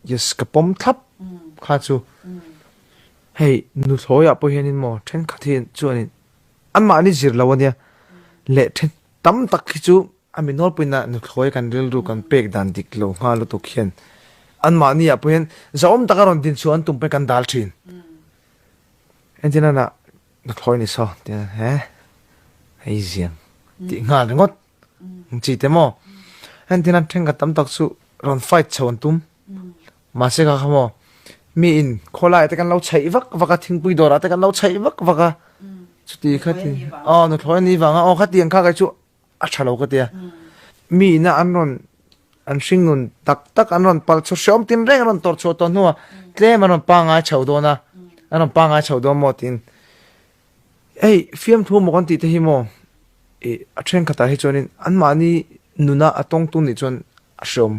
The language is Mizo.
Yes, ka pawm thlap kha chu. Hei nuthlawi ah pawh hianin maw thenkhat hi chuanin anmahni zir lo ania leh then tam tak hi chu a mi nawlpuina nuthlawi kan rilru kan pek dan dik lo nghal lutuk hian anmahni ah pawh hian zahawm taka rawn din chhuah an tum pawhin kan dal thin. Entirna nuthlawi ni saw tia he hei ziang tih nghal ringawt. Ang chi te maw? Entirna thenkhat tam tak chu rawn fight chho an tum. Mahse kha kha maw mi in khawlaiah te kan lo chheih vak vak a, thingpui dawrah te kan lo chheih vak vak a. Chuti kha ti aw nuthlawi a ni vang a aw khatiang kha kei chu a tha lo ka tia. Mi ina an rawn an hringnun tak tak an rawn palh chhuah hreawm tin reng an rawn tawrh chhuah tawh hnuah tlem an rawn pangngai chho dawn a, an rawn pangngai chho dawn maw tiin Hei fiamthu maw kan tih te hi maw ih a thenkhatah hi chuanin anmahni nuna a tawngtu nih chuan a hreawm.